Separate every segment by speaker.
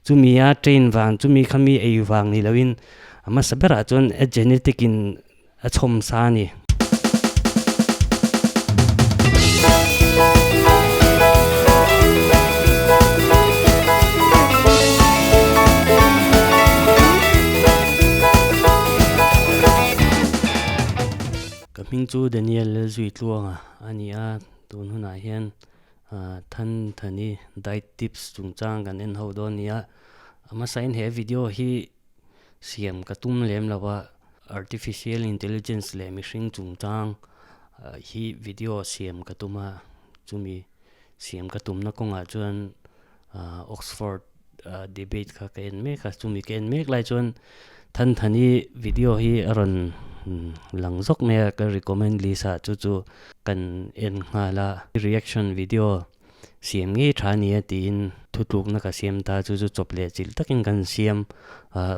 Speaker 1: Chumi a train vang chumi khami ei vang ni loin a hmasa berah chuan a genetic in a chhawm sa a ni. Ka hming chu Daniel Lalzuitluanga a ni a, tun hunah hian Than Thani diet tips chungchang kan en ho dawn a ni a. A hmasain he video hi siam ka tum lem lo a, artificial intelligence leh mihring chungchang hi video siam ka tum a, chumi siam ka tumna kawngah chuan Oxford debate kha ka en mek a, chumi ka en mek lai chuan Than Thani video hi a rawn lang zawk mai a, ka recommend list ah chu chu kan en nghal a, reaction video siam ngei tha a ni a tiin thutlukna ka siam ta chu chu chawp leh chilh takin kan siam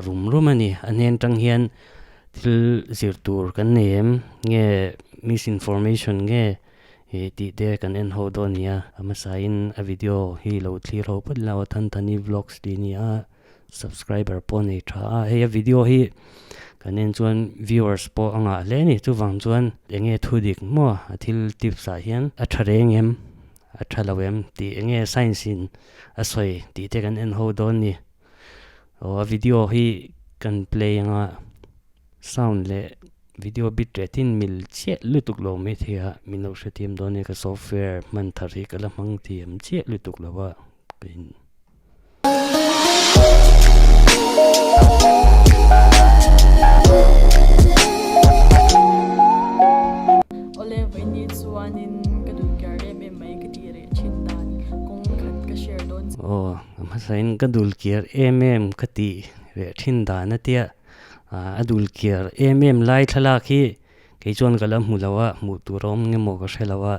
Speaker 1: rum rum a ni. A hnen tang hian thil zir tur kan nei em nge misinformation nge ih tih te kan en ho dawn a ni a, a hmasain a video hi lo thlir ho phawt ila aw Than Thani vlogs tih a ni a. Subscriber pawh a nei tha a, hei a video hi kan en chuan viewers pawh a ngah hle a ni, chuvang chuan eng nge thu dik maw a thil tips ah hian a tha reng em a tha lo em tih eng nge science in a sawi tih te kan en ho dawn a ni. Aw a video hi kan play anga sound leh video bit rate in mil chiah lutuk lo mai thei a, min lo hrethiam dawn a ni ka software hman thar hi ka la hmang thiam chiah lutuk lo a ka in.
Speaker 2: Awle vawiin chuanin ka duh kiar em em mai ka tih reh thin dan kawng khat ka share dawn che.
Speaker 1: Aw a hmasain ka dul kiar em em ka tih reh thin dan a tia a dul kiar em em lai thlalak hi kei chuan ka la hmu lo a hmuh tur a awm nge maw ka hre lo a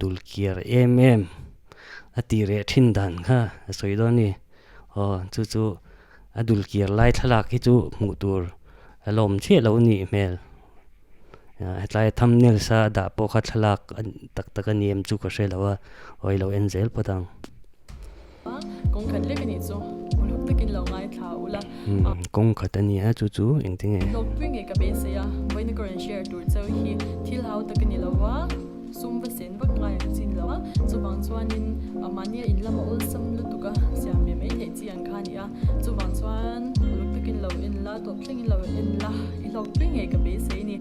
Speaker 1: dul kiar em em. A ti reh thin dan kha a sawi dawn a ni. Aw chu chu a dul kir lai thlalak hi chu hmuh tur a lawm chiah lo nih hmel. Hetlai thumbnail sa a dah pawh kha thlalak tak tak a ni em chu ka hre lo a, aw i lo en zel phawt ang.
Speaker 2: Kawng khat lek a nih chu uluk takin lo ngaithla ula.
Speaker 1: Kawng khat a ni a chu chu engtinge?
Speaker 2: Hlawkpui ngei ka beisei a, vawiin ka rawn share tur cheu hi thil hau tak a ni lo a. Sum va sen vak ngai ang chin lo a, chuvang chuanin mahnia in lama awlsam lutuk a siam ve mai theih chi ang kha a ni a, chuvang chuan uluk takin lo en la, tawp thlengin lo en la, i hlawk pui ngei ka beisei ni.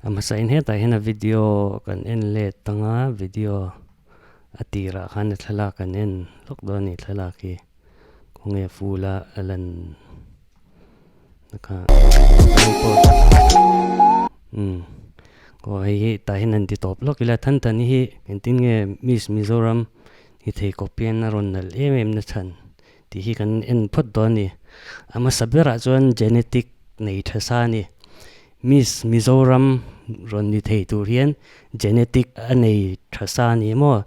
Speaker 1: A hmasa in hetah hian a video kan en let tang a, video a tirah khan a thlalak kan en hlawk dawn a ni thlalak hi khawnge full a a lan. Aw hei hi tah hian an ti tawp lawk ila than than hi engtin nge Miss Mizoram hi thei kawp hian a rawn nalh em em na chhan tih hi kan en phawt dawn a ni. A hmasa berah chuan genetic nei tha sa a ni. Miss Mizoram rawn ni thei tur hian genetic a nei tha sa a ni maw?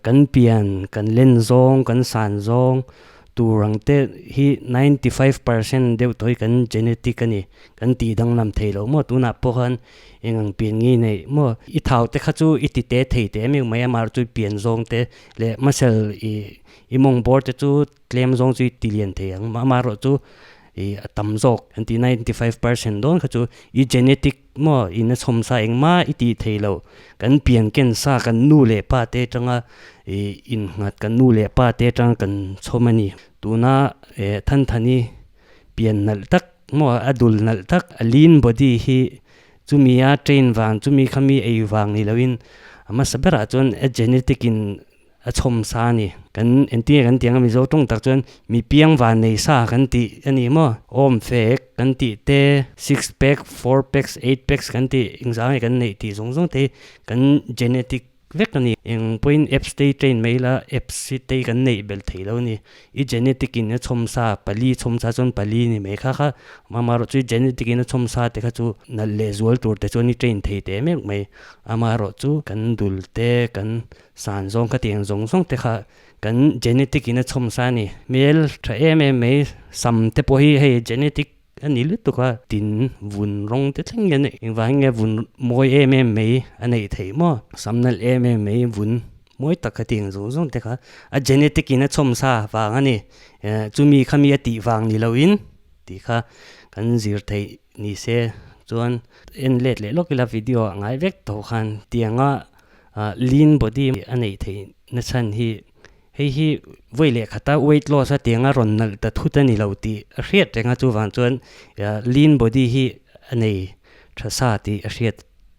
Speaker 1: Kan pian, kan len zawng, kan san zawng Tur ang te hi 95% deuh tawh hi kan genetic a ni, kan tih danglam thei lo maw? Tunah pawh khan eng ang pian nge nei maw? I thau te kha chu i ti te thei teh em em mai a, amaherawhchu i pian zawng te leh muscle i i mawng bawr te chu tlem zawng chu i ti lian thei ang, amaherawhchu i a tam zawk an tih 95% dawn kha chu i genetic maw in a chhawm sa engmah i tih thei lo, kan pian ken sa kan nu leh pa te atanga ih innghat kan nu leh pa te atanga kan chhawm a ni. Tuna eh Thanthani pian nalh tak maw a dul nalh tak a lean body hi chumi a train vang chumi khami ei vang ni loin a hmasa berah chuan a genetic in A chhawm sa a ni. Kan entir kan tih ang a Mizo tawng tak chuan mi piang van nei sa kan tih a ni maw? Awm fek kan tih te, six pack, four packs, eight packs kan tih engzah nge kan neih tih zawng zawng te hi kan genetic vek a ni. Eng pawhin apps te hi train mai ila apps hi te hi kan neih belh thei lo a ni. I genetic in a chhawm sa pali chhawm sa chuan pali ni mai kha kha amaherawhchu i genetic in a chhawm sa te kha chu nalh leh zual tur te chuan i train thei teh mek mai. Amaherawhchu kan dul te kan San zawng ka tiang zawng zawng te kha kan genetic in a chhawm sa a ni. Hmel tha em em mai sam te pawh hi hei genetic a ni lutuk a, tin vun rawng te thleng hian engvangin nge vun mawi em em mai a neih theih maw? Sam nalh em em mai vun Mawi tak kha tih ang zawng zawng te kha a genetic in a chhawm sa vang a ni. Chumi kha mi a tih vang ni loin tih kha kan zir theih ni se chuan en let leh lawk ila video ah ngai vek tawh khan tianga lean body a neih theih na chhan hi hei hi vawi leh khata weight loss a tianga rawn nalh ta thut a ni lo tih a hriat reng a chuvang chuan lean body hi a nei tha sa tih a hriat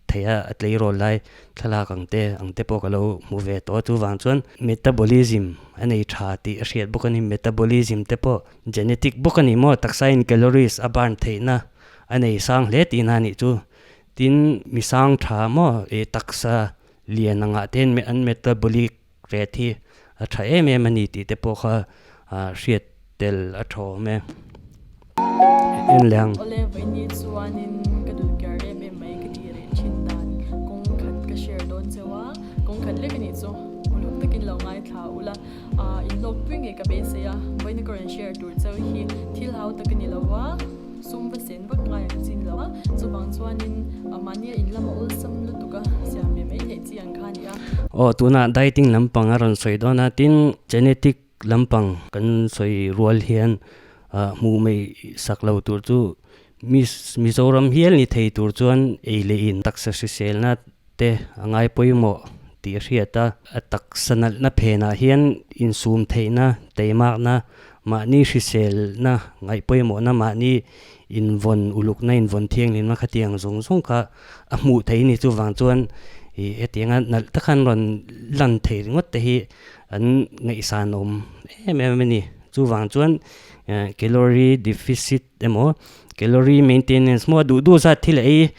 Speaker 1: theih a, a tleirawl lai thlalak ang te ang te pawh ka lo hmu ve tawh a, chuvang chuan metabolism a nei tha tih a hriat bawk a ni, metabolism te pawh genetic bawk a ni maw, taksa in calories a burn theihna a nei sang hle tihna a nih chu, tin mi sang tha maw ih taksa lian angah te hian an metabolic rate hi a tha em em a ni tih te pawh kha hriat tel a tha awm e. En leh ang.
Speaker 2: Awle vawiini chuanin ka duh ker em em mai ka tih reh thin dan kawng khat ka share dawn cheu a, kawng khat lek a nih chu uluk takin lo ngaithla ula in hlawk pui ngei ka beisei a, vawiina ka rawn share tur cheu hi thil hau tak a ni lo a, sum va sen vak ngai ang chin lo a, chuvang chuanin mahnia in lama awlsam lutuk a siam ve mai theih chi ang kha a ni a.
Speaker 1: Aw tunah dieting lampang a rawn sawi dawn a, tin genetic lampang kan sawi rual hian hmuh mai sak lo tur chu Miss Mizoram hial ni thei tur chuan ei leh in taksa hriselna te a ngai pawimawh tih a hriat a, a taksa nalhna phenah hian insum theihna, teimakna, mahni hriselna ngaih pawimawhna, mahni invawn ulukna, invawn thianghlimna khatiang zawng zawng kha a hmuh theih a ni. Chuvang chuan ih hetianga nalh tak khan rawn lan thei ringawt te hi an ngaihsan awm em em a ni. Chuvang chuan calorie deficit emaw calorie maintenance maw a duh duh zat thil a ei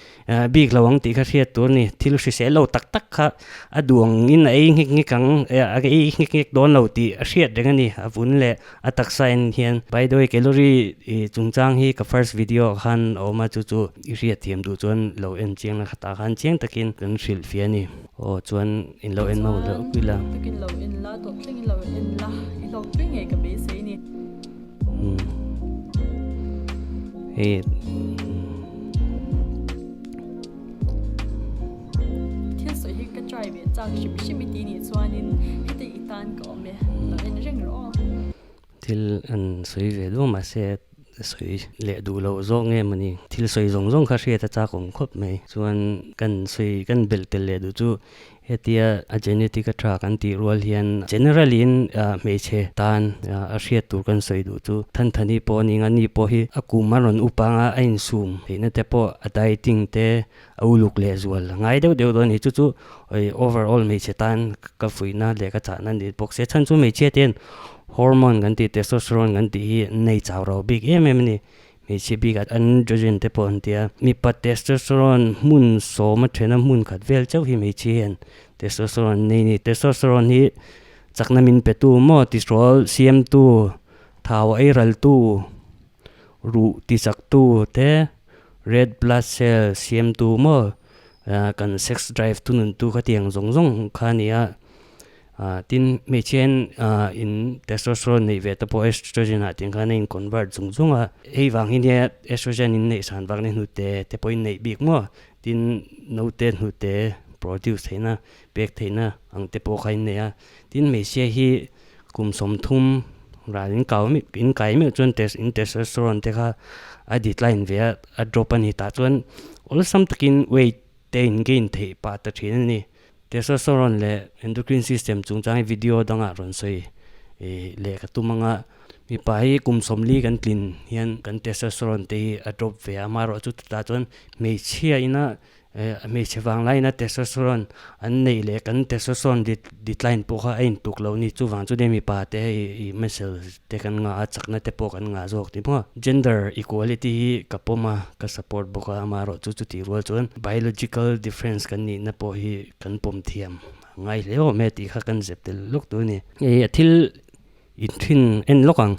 Speaker 1: bik lo ang tih kha hriat tur a ni. Thil hrisel lo tak tak kha a duh ang in a ei nghek nghek ang a ei nghek nghek dawn lo tih a hriat reng a ni. A vun leh a taksa en hian by the way calorie chungchang hi ka first video ah khan a awm a chu chu i hriat thiam duh chuan lo en chiang la khatah khan chiang takin kan hrilh fiah a ni. Aw chuan in lo en mau loh
Speaker 2: Chuan
Speaker 1: ila.
Speaker 2: Takin lo en la tawp thlengin lo en la i hlawk pui ngei ka beisei ni.
Speaker 1: Hei
Speaker 2: Thil sawi hi ka try ve chak hrim hrim i ti nih chuanin heti i tan ka awm e, lo en reng rawh aw.
Speaker 1: Thil an sawi ve duh mahse sawi leh duh loh zawk nge mawni thil sawi zawng zawng kha hriat a chak awm khawp mai chuan kan sawi kan belh tel leh duh chu Hetia a genetic a tha kan tih rual hian generally in hmeichhe tan a hriat tur kan sawi duh chu Thanthani pawh a ni ang a, ni pawh hi a kum a rawn up ang a, a insum theihna te pawh a dieting te a uluk leh zual a ngai deuh deuh dawn a ni. Chu chu overall hmeichhe tan ka fuihna leh ka chahna a ni bawk sia. Chhan chu hmeichhia te hian hormone kan tih testosterone kan tih hi an nei chau rau bik em em a ni. Hmeichhe bikah androgen te pawh an ti a, mipa testosterone hmun sawma thena hmun khat vel chauh hi hmeichhe hian testosterone an nei a ni. Testosterone hi chakna min petu maw, tihrawl siamtu, thau ei raltu, ruh tichaktu te, red blood cell siamtu maw, kan sex drive thununtu khatiang zawng zawng kha a ni a. Tin, hmeichhe hian in testosterone neih ve te pawh estrogen ah tih khan a in convert zung zung a, hei vang hi nia estrogen in neih san vang nia hnute te pawh in neih bik maw, tin naute hnute produce theihna pek theihna ang te pawh kha in nei a, tin hmeichhia hi kum 30 ral in kau in kai meuh chuan in testosterone te kha a decline ve a, a drop a ni tah chuan awlsam takin weight te in gain theih pah ta thin a ni. Testosterone leh endocrine system chungchang hi video dangah rawn sawi leh ka tum ang a, mipa hi kum 40 kan tlin hian kan testosterone te hi a drop ve a, amaherawh chu chutah chuan hmeichhia ina hmeichhe vang laiin a testosterone an neih leh kan testosterone decline pawh kha a intuk loh a ni, chuvang chu nia mipa te hei ih muscle te kan ngah a chakna te pawh kan ngah zawk ti maw. Gender equality hi ka pawm a, ka support bawk a, amaherawh chu chutih rual chuan biological difference kan nihna pawh hi kan pawm thiam a ngai hle awm e tih kha kan zep tel lawk tur a ni. Hei a thil inthin en lawk ang.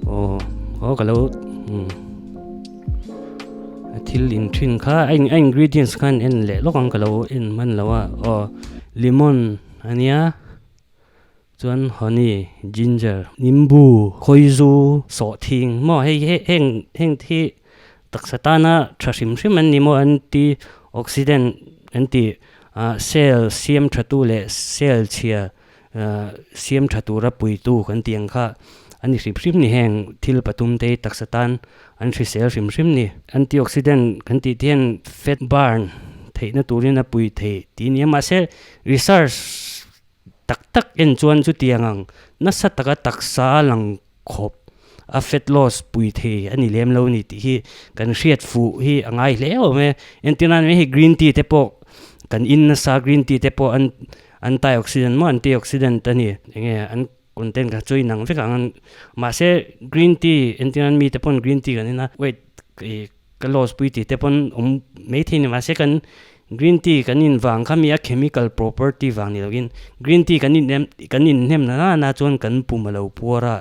Speaker 1: Aw aw ka lo umm a thil inthin kha a ingredients khan en leh lawk ang ka lo en hman lo a, aw lemon a nia. Chuan honey, ginger, nimbu, khawizu, sawhthing maw hei hi heng heng te hi taksa tana tha hrim hrim an ni maw anti oxidant an ti. Cell siam tha tu leh cell chhia siam tha tura puitu kan tih ang kha a ni hrim hrim ni heng thil pathum te hi taksa tan an hrisel hrim hrim ni. Antioxidant kan tih te hian fat burn theihna turin a pui thei tih a ni a mahse research tak tak en chuan chutiang ang nasa taka taksa a lang khawp a fat loss pui thei a ni lem lo ni tih hi kan hriat fuh hi a ngai hle awm e. Entir nan hei green tea te pawh kan in nasa green tea te pawh an antioxidant maw antioxidant a ni eng nge an content kha chu inang vek ang mahse green tea entir nan mite pawn green tea kan in a weight ih ka loss pui tih te pawn awm maithei ni mahse kan green tea kan in vang kha mi a chemical property vang ni lovin green tea kan in em kan in hnem na na na chuan kan pum a lo puar a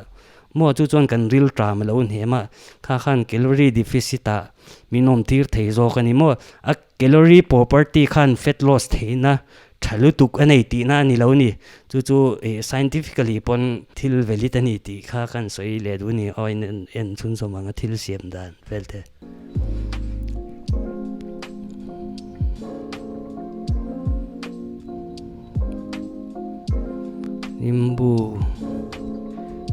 Speaker 1: maw chu chuan kan ril ṭam a lo hnem a kha khan calorie deficit ah min awm tir thei zawk a ni maw a Calorie property khan fat loss theihna tha lutuk a nei tihna a ni lo ni. Chu chu scientifically pawn thil valid a ni tih kha kan sawi leh duh a ni. Aw in en chhunzawm ang a thil siam dan vel te. Nimbu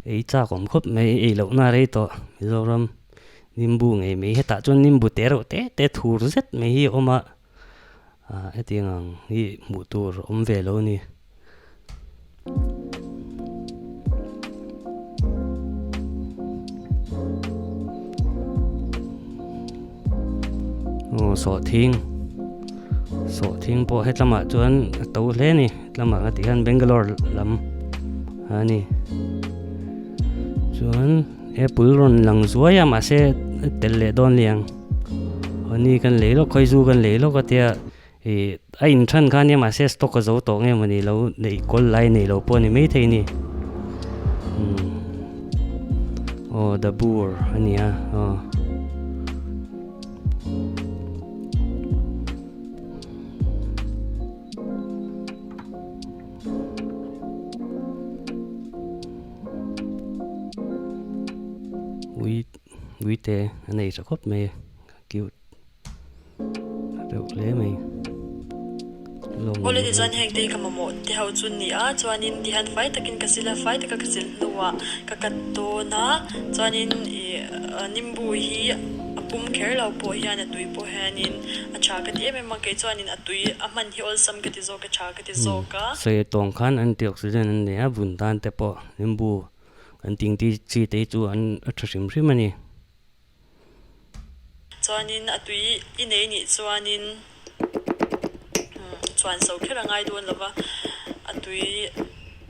Speaker 1: ei chak awm khawp mai ei lohna rei tawh Mizoram. Nimbu ngei mai hetah chuan nimbu te reuh te te thur zet mai hi a awm a ah hetiang ang hi hmuh tur a awm ve lo a ni. Aw sawhthing sawhthing pawh hetlamah chuan a to hle a ni hetlamah ka tih hian Bangalore lam a ni chuan. Apple rawn lang zuai a mahse tel leh dawn liang honey kan lei lawk khawi zu kan lei lawk a tia ih a in than kha ania mahse stock a zo tawh nge mawni lo neih kawl lai nei lo pawh a ni maithei a ni umm aw dabur a ni a aw. Ui ui te a nei tha khawp mai cute reuh hle mai
Speaker 2: Awle tichuan heng te hi ka mamawh te ho chu ni a chuanin tihian fai takin ka sil a fai taka ka sil hnuah ka cut dawn a chuanin ih nimbu hi a pum kher lo pawh hian a tui pawh hianin a tha ka ti em em a kei chuanin a tui a hman hi awlsam ka ti zawk a tha ka ti zawk a.
Speaker 1: Sawi tawng khan antioxidant an nei a vun tan te pawh nimbu Kan ting ti chi te hi chu an a tha hrim hrim a ni.
Speaker 2: Chuanin a tui i nei nih chuanin chuan so kher a ngai dawn lo va, a tui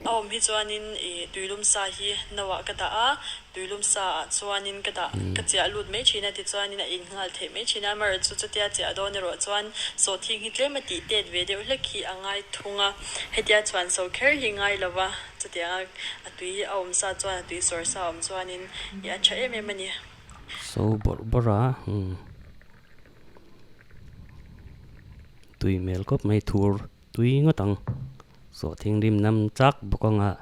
Speaker 2: a awm hi chuanin ih tuilum sa hi no ah ka dah a, tuilum sa ah chuanin ka dah ka chiah lut mai thin a tichuanin a in nghal theih mai thin a, amaherawhchu chutia chiah dawn erawh chuan sawhthing hi tlem a tih tet ve deuh hlek hi a ngai thung a, hetia chuan so kher hi ngai lo va. Chutianga a tui a awm sa chuan a tui sawr sa a awm chuanin ih a tha em em a ni.
Speaker 1: So bawrh bawrh a umm tui hmel khawp mai thur tui ngawt ang sawhthing rim nam chak bawk ang a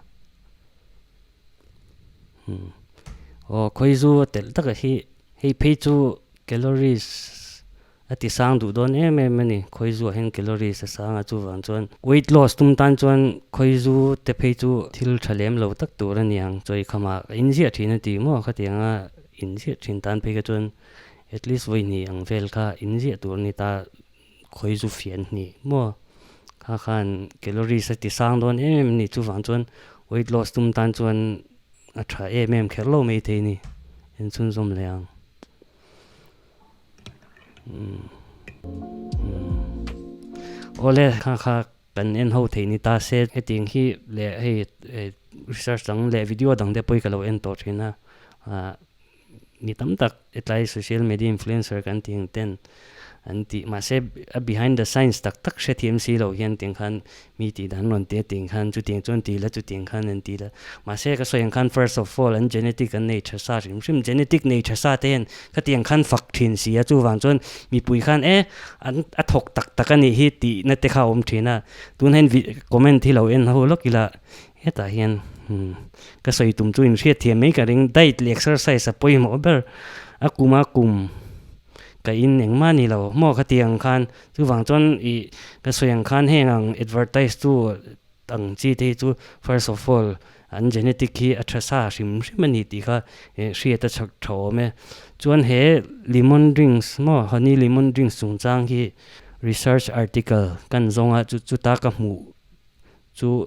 Speaker 1: umm aw khawizu a telh taka hi hei phei chu calories A ti sang duh dawn em em a ni. Khawizuah hian calories a sang a, chuvang chuan weight loss tum tan chuan khawizu te phei chu thil tha lem lo tak tur a ni ang. Chawi khamah ka inziah thin a ti maw khatianga inziah thin tan phei kha chuan at least vawi hnih ang vel kha inziah tur a ni ta khawizu fian hnih maw kha khan calories a ti sang dawn em em a ni. Chuvang chuan weight loss tum tan chuan a tha em em kher lo maithei a ni. Inchhunzawm leh ang. Awle kha kha kan en ho theih ni ta se hetiang hi leh hei research dang leh video dang te pawh hi ka lo en tawh thin a ah mi tam tak hetlai social media influencer kan tih ang ten an tih mahse a behind the science tak tak hrethiam si lo hian tiang khan Mi tih dan rawn ti a tih khan chutiang chuan ti la chutiang khan an ti la. Mahse ka sawi ang khan first of all an genetic an nei tha sa hrim hrim genetic nei tha sa te hian khatiang khan fak thin si a chuvang chuan mipui khan e an a thawk tak tak a nih hi tih na te kha a awm thin a. Tun hian comment hi lo en ho lawk ila hetah hian ka sawi tum chu inhriat thiam mai ka ring diet leh exercise a pawimawh ber a kuma kum. Ka in engmah ni lo maw ka ti ang khan chuvang chuan ih ka sawi ang khan heng ang advertise tu ang chi te hi chu first of all an genetic hi a tha sa hrim hrim a ni tih kha hriat a chak tha awm e. Chuan he lemon drinks maw honey lemon drinks chungchang hi research article kan zawng a chu chuta ka hmuh Chu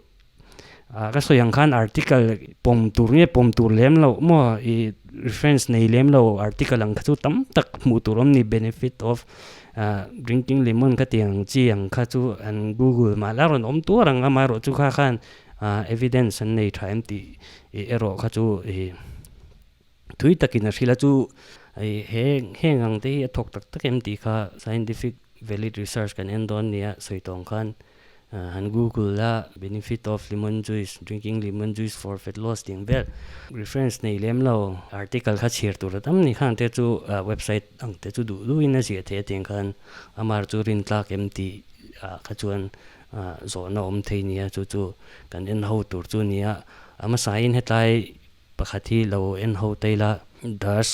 Speaker 1: ah ka sawi ang khan article pawm tur nge pawm tur lem loh maw ih reference nei lem lo article ang kha chu tam tak hmuh tur awm ni benefit of ah drinking lemon ka tih ang chi ang kha chu an google mah la rawn awm tuar ang amaherawh chu kha khan ah evidence an nei tha em tih ih erawh kha chu ih thui takin a hrilh a chu ih he heng ang te hi a thawk tak tak em tih kha scientific valid research kan en dawn nia sawi tawng khan. Han google a benefit of lemon juice, drinking lemon juice for fat loss tih ang vel reference nei lem lo article kha chhiar tur a tam ni khan te chu website ang te chu duh duhin a ziah theih a tiang khan amar chu rin tlak em tih ah kha chuan zawhna awm thei nia chu chu kan en ho tur chu nia a hmasain hetlai pakhat hi lo en ho taila does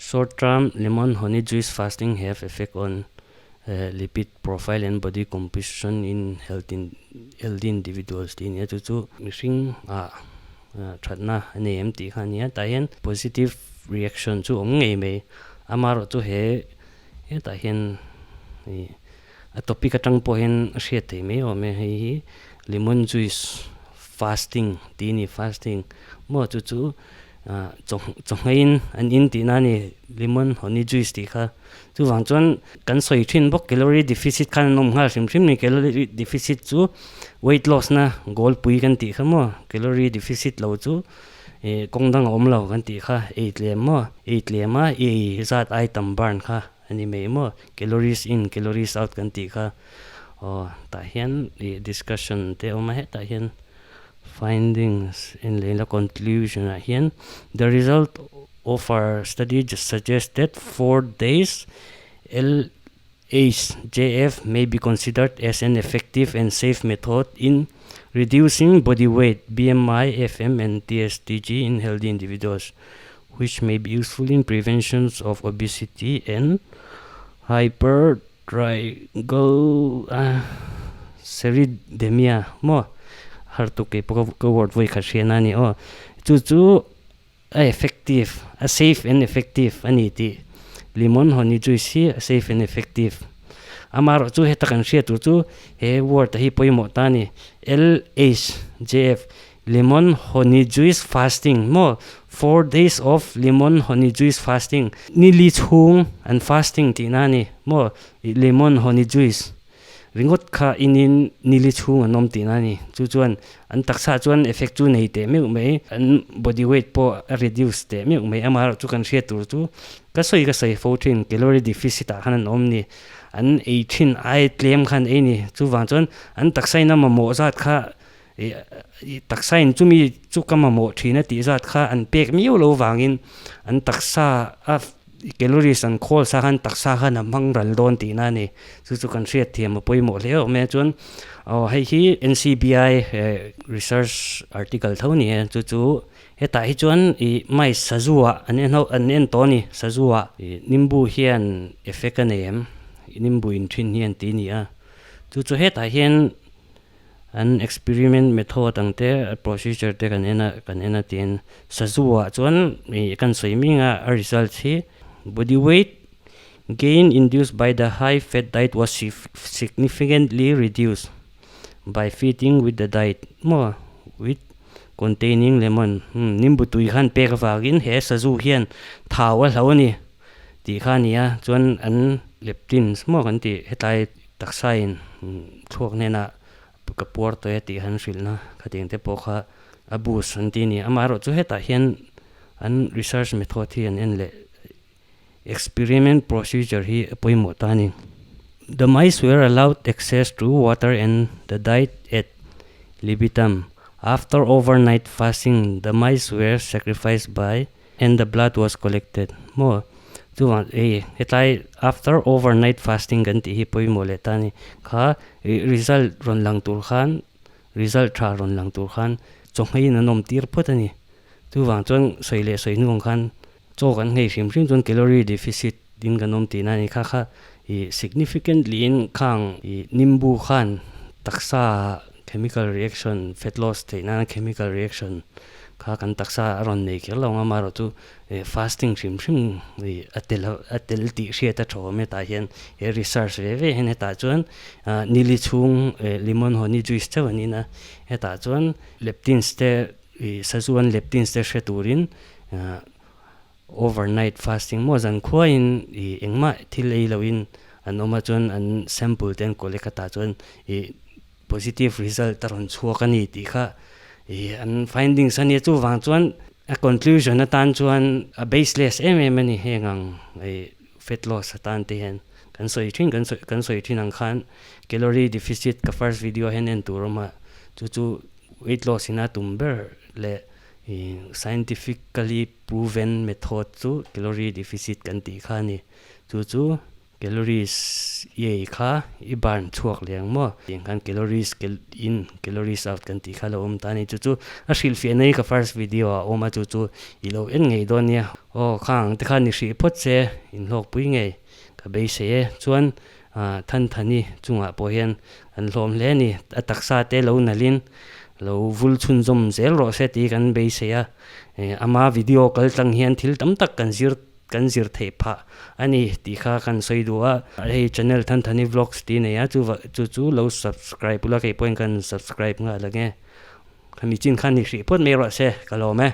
Speaker 1: Short term lemon honey juice fasting have effect on lipid profile and body composition in healthy individuals tih a nia chu chu mihring ah thatna a nei em tih kha a nia tah hian positive reaction chu awm ngei mai amaherawh chu he hetah hian ih a topic atang pawh hian a hriat theih mai awm e hei hi lemon juice fasting tih a ni fasting maw chu chu. Ah chaw chawhmeiin an in tihna a ni lemon honey juice tih kha chuvang chuan kan sawi thin bawk calorie deficit khan an awm nghal hrim hrim ni calorie deficit chu weight loss na goal pui kan tih kha maw calorie deficit lo chu ih kawng dang a awm lo kan tih kha ei tlem maw ei tlem a ei zat ai tam burn kha a ni mai maw calories in calories out kan tih kha aw tah hian ih discussion te a awm a hetah hian. Findings in leh la conclusion ah hian the result of our study suggest that 4 days LHJF may be considered as an effective and safe method in reducing body weight, BMI, FM and TSTG in healthy individuals which may be useful in preventions of obesity and hypertriglyceridemia maw har tuk kei pawh ka word vawi khat hriat na a ni aw chu chu a effective a safe and effective a ni tih lemon honey juice hi a safe and effective amaherawh chu heta kan hriat tur chu he word a hi pawimawh ta a ni LHJF Lemon honey juice fasting maw 4 days of lemon honey juice fasting ni li chhung an fasting tihna a ni maw lemon honey juice ringawt kha inin ni li chhung an awm tihna a ni chu chuan an taksa chuan effect chu nei teh meuh mai an body weight pawh a reduce teh meuh mai amaherawh chu kan hriat tur chu ka sawi ka sawi fo thin calorie deficit ah khan an awm ni an ei thin ai tlem khan ei ni chuvang chuan an taksa in a mamawh zat kha Ih taksa in chumi chu ka mamawh thin a tih zat kha an pek miau lo vangin an taksa a calories an khawl sa khan taksa khan a hmang ral dawn tihna a ni. Chu chu kan hriat thiam a pawimawh hle awm e. Chuan aw hei hi NCBI research article tho a ni e. Chu chu hetah hi chuan ih mice sazu ah an en ho an en tawh a ni. Sazu ah ih nimbu hian effect a nei em? Nimbu in thin hi an ti a ni a. Chu chu hetah hian. An experiment method ang te procedure te kan en a kan en a tiin sazu ah chuan ih kan sawi ming a a result hi body weight gain induced by the high fat diet was significantly reduced by feeding with the diet maw with containing lemon umm nimbu tui khan pek avangin he sazu hian thau a hlo a ni tih kha a ni a chuan an leptins maw kan tih hetlai Taksain thluak hnenah ka puar tawih a tih han hrilhna khatiang te pawh kha a boost an ti a ni. Amaherawh chu hetah hian an research method hi an en leh experiment procedure hi a pawimawh ta a ni. The mice were allowed access to water and the diet ad libitum. After overnight fasting, the mice were sacrificed by and the blood was collected maw chuvang ei hetlai after overnight fasting kan tih hi pawimawh leh ta a ni kha ih result rawn lang tur khan result tha rawn lang tur khan chawhmeiin an awm tir phawt a ni chuvang chuan sawi leh sawi hnuang khan chaw kan nghei hrim hrim chuan calorie deficit. din kan awm tihna a ni. Kha kha ih significantly in khang ih nimbu khan taksa chemical reaction fat loss theih nana chemical reaction kha kan taksa a rawn nei kher lo ang a, amaherawh chu fasting hrim hrim ih a tel a tel tih hriat a tha awm hetah hian he research ve ve hian hetah chuan nili chhung lemon honey juice theuh an in a, hetah chuan leptins te ih sazuan leptins te hre turin Overnight fasting maw zan khuaiin ih engmah thil ei loin an awm a chuan an sample te an collect a tah chuan ih positive result a rawn chhuak a ni tih kha ih an findings a nia chuvang chuan a conclusion atan chuan a baseless em em a ni heng ang ih fat loss atan te hian kan sawi thin kan sawi kan sawi thin ang khan calorie deficit ka first video hian en tur awm a chu chu weight loss ina tum ber leh Ih scientifically proven method chu calorie deficit kan tih kha a ni. Chu chu calories i ei kha i burn chhuak leh ang maw? Tiang khan calories in calories out kan tih kha lo awm ta a ni. Chu chu a hrilhfiahna hi ka first video ah a awm a, chu chu i lo en ngei dawn nia. Aw khang ang te khan i hrih phawt che, inhlawkpui ngei ka beisei e. Chuan Thanthani chungah pawh hian an hlawm hle a ni. A taksa te lo nalhin lo vul chhunzawm zel rawh se tih kan beisei a. Ama video kal tlang hian thil tam tak kan zir kan zir theih phah a ni tih kha kan sawi duh a. Hei channel Thanthani Vlogs tih nei a, chu chu lo subscribe ula kei pawhin kan subscribe nghal ang e. Khami chin khan ni hrih phawt mai rawh se ka lawm e.